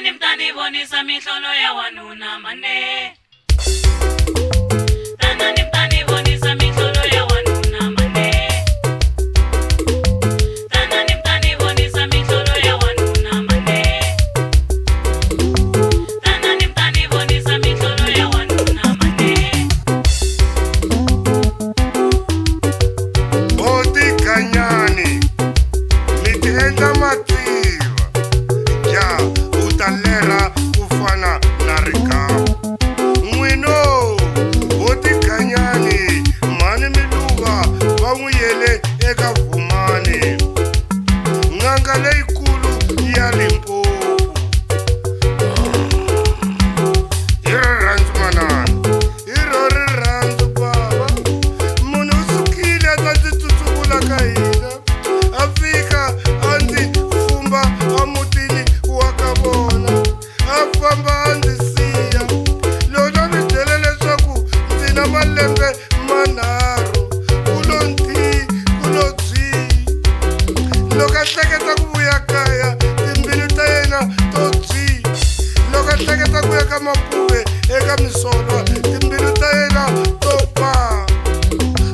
Tanani mi ta ni vonisa mihlolo ya wanuna mane. Tanani mi ta ni vonisa mihlolo ya wanuna mane. Tanani mi ta ni vonisa mihlolo ya wanuna mane. Tanani mi ta ni vonisa mihlolo ya wanuna mane. Botikanyani mi ti endla mativa ja u ta lerha ku fana na rikamu n'wino botikanyani mhani miluva va n'wi yele eka vhumani n'anga leyikulu ya Limpopo hi rirhandzu manana hi ro rirhandzu bava munhu u sukile a ta ndzi tsutsumula ka hina a fika a ndzi fumba emutini wa ka vona a famba a ndzi siya lona mi byele leswaku ndzi na malembe manharhu ku lo nthi ku lo byi loko a hleketa ku vuya kaya timbilu ta yena to byi loko a hleketa ku ya ka mapuve eka misolwa timbilu ta yena to pa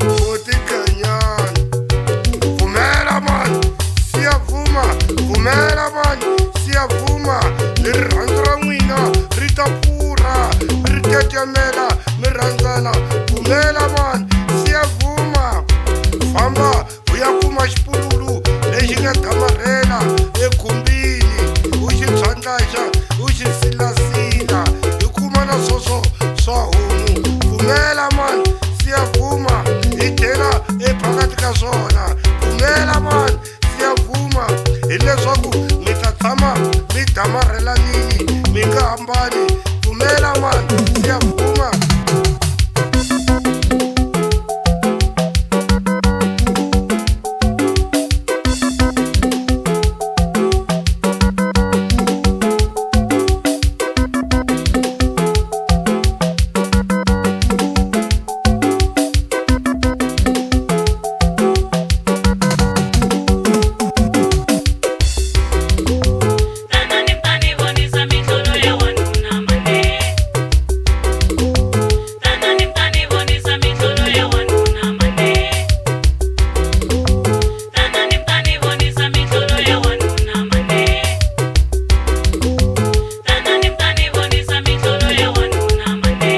botikanyani pfumela mani siyavuma pfumela mani siyavuma ni rirhandzu ra n'wina ri ta pfurha ri tetemela mi rhandzana pfumela mani siyavuma famba u ya kuma xipululu lexi nga damarhela ekhumbini u xi phyandlaxa u xi silasila hi kuma na swoswo swa homu pfumela mani siyavuma hi dyela ephakathi ka swona pfumela mani siyavuma hileswaku mi ta tshama mi damarhelanini mi nga hambani pfumela mani siyavuma. Tanani mi ta ni vonisa mihlolo ya wanuna mane. Tanani mi ta ni vonisa mihlolo ya wanuna mane. Tanani mi ta ni vonisa mihlolo ya wanuna mane. Tanani mi ta ni vonisa mihlolo ya wanuna mane.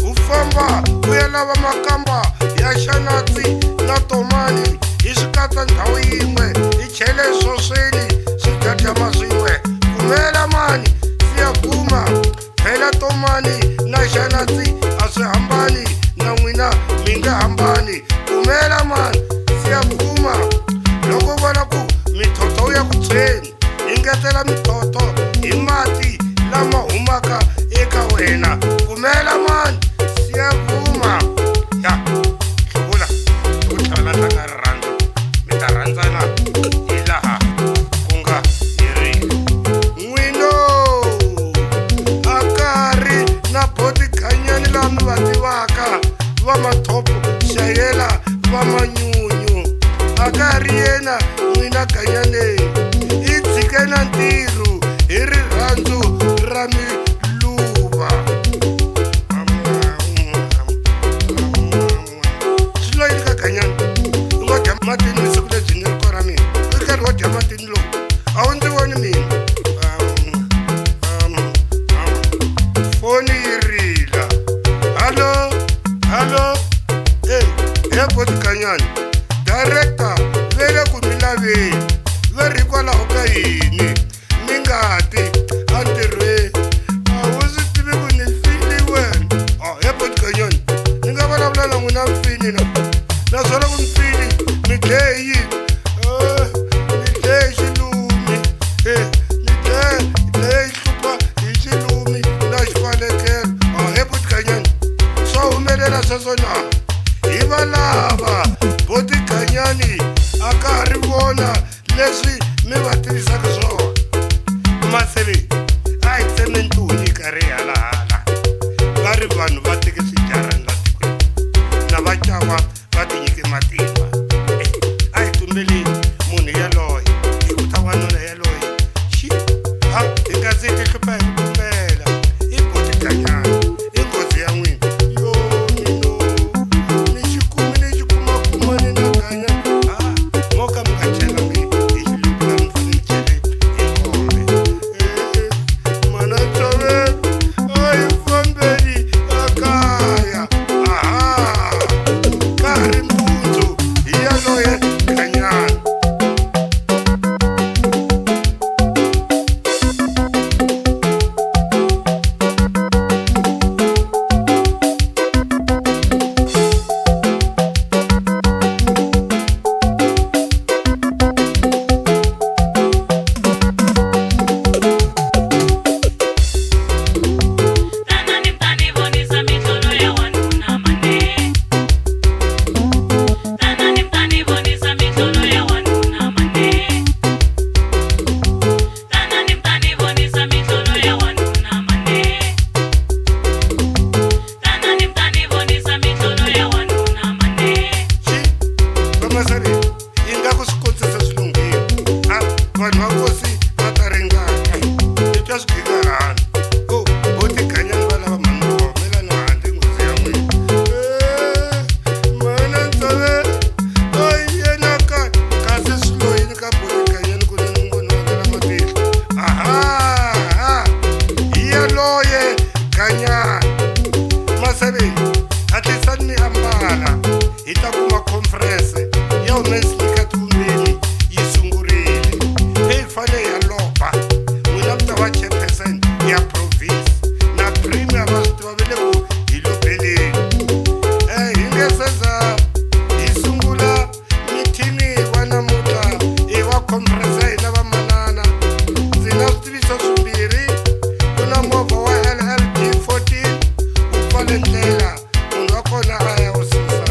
U famba u ya lava makamba ya xanatsi na tomani hi swi katsa ndhawu yin'we hi chele swosweni swi dyadyama swin'we pfumela mani siyavuma phela tomani na xanatsi a swi hambani na n'wina mi nga hambani pfumela mani siyavuma loko u vona ku mithotho wu ya ku tshweni engetela mithotho hi mati lama humaka eka wena pfumela mani siyavuma ya hluvula hi ku tlhavela tlanga rirhandzu mi ta rhandzana hi laha ku nga heriki n'wino a ka ha ri na botikanyani laha mi va tivaka va mathopo xayela va manyunyu a ka ha ri yena n'wina ganyaneni i tshike na ntirho hi rirhandzu ra miluva swi lo yini ka ganyani u nga dya matini vusiku lebyi ni ri kona mina u ri karhi wa dya matini lowu a wu ndzi voni mina foni yi rila hallo hallo e he botikanyani director ve le ku mi laveni va ri hikwalaho ka yini mi nga ti entirhweni a wu swi tivi ku ni fili wena he botikanyani ni nga vulavula na n'wina mfini na naswona ku mfini mi dleye hi yini ni dleye hi xilumi e ni dleye dleye hlupha hi xilumi na xibalekelo he botikanyani swa humelela sweswo na hi va lava botikanyani a ka ha ri vona leswi mi va tivisaka swona masele a hi tseme ntuni karhi halahala va ri vanhu va teke swijarani la tikweni na va cava va tinyike matimba a hi tumbeleni munhu yaloye hi ku ta wanuna yaloye xi ha hi nga se. pfa hi ku tumbela i boti ganyana i nghozi ya n'wina yo mino ni xi kumi ni xi kumakumani na ganya a mo ka mi nga chelangi hi xilukula mi fanele mi chele hi kombe mana ntshovelo a hi fambeni a kaya aha ka ha ri mpundzu hi yaloye ganyana. Tanani mi vonisa mihlolo ya wanuna mane. Tanani mi vonisa mihlolo ya wanuna mane. Tanani mi vonisa mihlolo ya wanuna mane. Tanani mi vonisa mihlolo ya wanuna mane. Xi vamasari ingaku swi kotsisa swi lunghile a vanhu va nkosi va ta ringana ni twa swi gigarhana o boti ganyani va lava mhani loko humelani handle nghozi ya n'wina mana ntsovela a yena ka kasi swi loyini ka boti ganyani ku ni ngo ni vangela matihlo aha hi yaloye ganyani masaveni hatlisani mi ambala hi ta kuma conference ya women's tivumbeni yi sungurile leyi fanele ya loba n'wina mi ta va chairperson ya province na premier va swi tiva ve le ku hi lobeleni hi nge seza hi sungula mithini wa namuntlha i wa conference ya hina vamanana ndzi na switiviso swimbirhi ku na movha wa LLD 14 wu pfale ndlela munhu wa kona a ya wu susa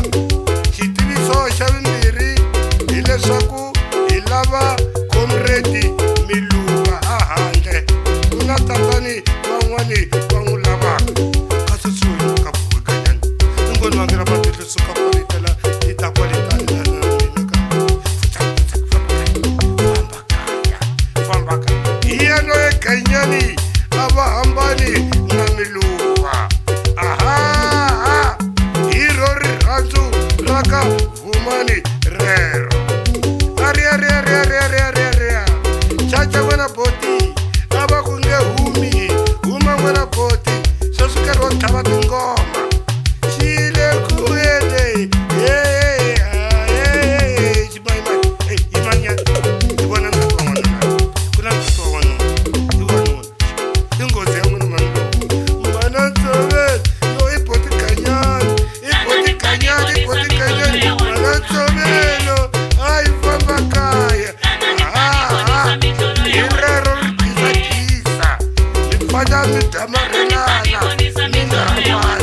xitiviso xa vumbirhi hileswaku hi lava comrade miluva a handle ku na tatani van'wani va n'wi lavaka kasi swi ka buwekanyana ni ngo ni vangela matihlo suka kwalitela yi ta kwalitani mina ka famba kaya famba kaya hi yaloye ganyani a va hambani na miluva aha hi ro rirhandzu ra ka vumani rero ariariariariariariaria chacha n'wana boti a va ku nge humi huma n'wana boti sweswi nkarhi wa ku tlhava tingoma xi le ku yele ximayimani hi vona ndzati wa n'wanuna ku na ndzati wa n'wanuna i wanuna i nghozi ya n'wina mhani lowu mana ntsovela yo i boti ganyani i boti ganyani i boti ganyani mana ntsovelo a yi famba kaya Tanani mi vonisa mihlolo hi ya rero wanuna ri mane. gizagisa mi fana mi Tanani mi damarhelana vonisa mi nga mihlolo ya hambani.